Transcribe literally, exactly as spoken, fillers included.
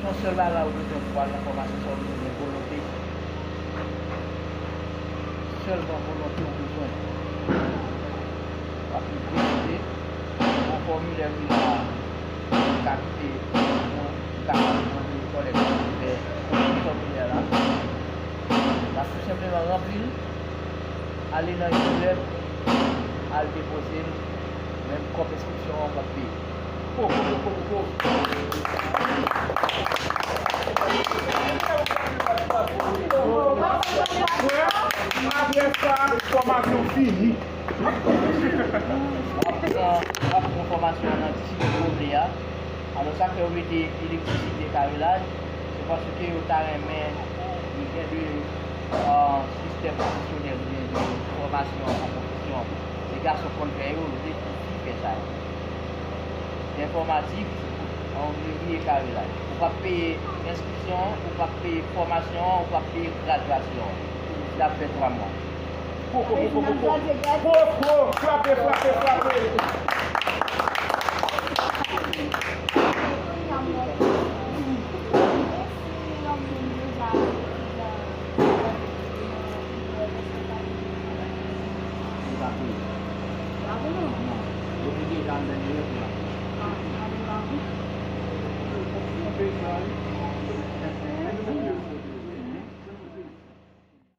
Yon sèl bagay ou bezwen pou al nan fòmasyon sa, ou bezwen gen volonte. Sèlman volonte ou bezwen. W ap prezante yon fòmilè ki la, ou ka kite, ou ka mande kòlèg ou fè fòmilè la. W ap tou senpleman ranpli l, ale nan yon lèt, al depoze l, menm kòb enskripsyon an w ap peye. Poko, poko, poko. Frè, apre sa, fòmasyon fini. W ap pran, w ap pran fòmasyon an nan disipl ou vle a. Alò, sa k fè yo mete elektrisite kare laj, se paske yo ta renmen gen de, ah, sistèm pwofesyonèl oubyen de fòmasyon an pwofesyon. Se gason k konn fè yo, yo vle pou fi fè sa yo. Enfòmatik, anvleriye kare laj. Ou p ap peye enskripsyon an, ou p ap peye fòmasyon an, ou p ap peye gradyasyon an. L ap fè twa mwa. Poko, poko, poko. Poko, frape, frape, frape. Yo pa peye. Non. Yo te deja anndan yo.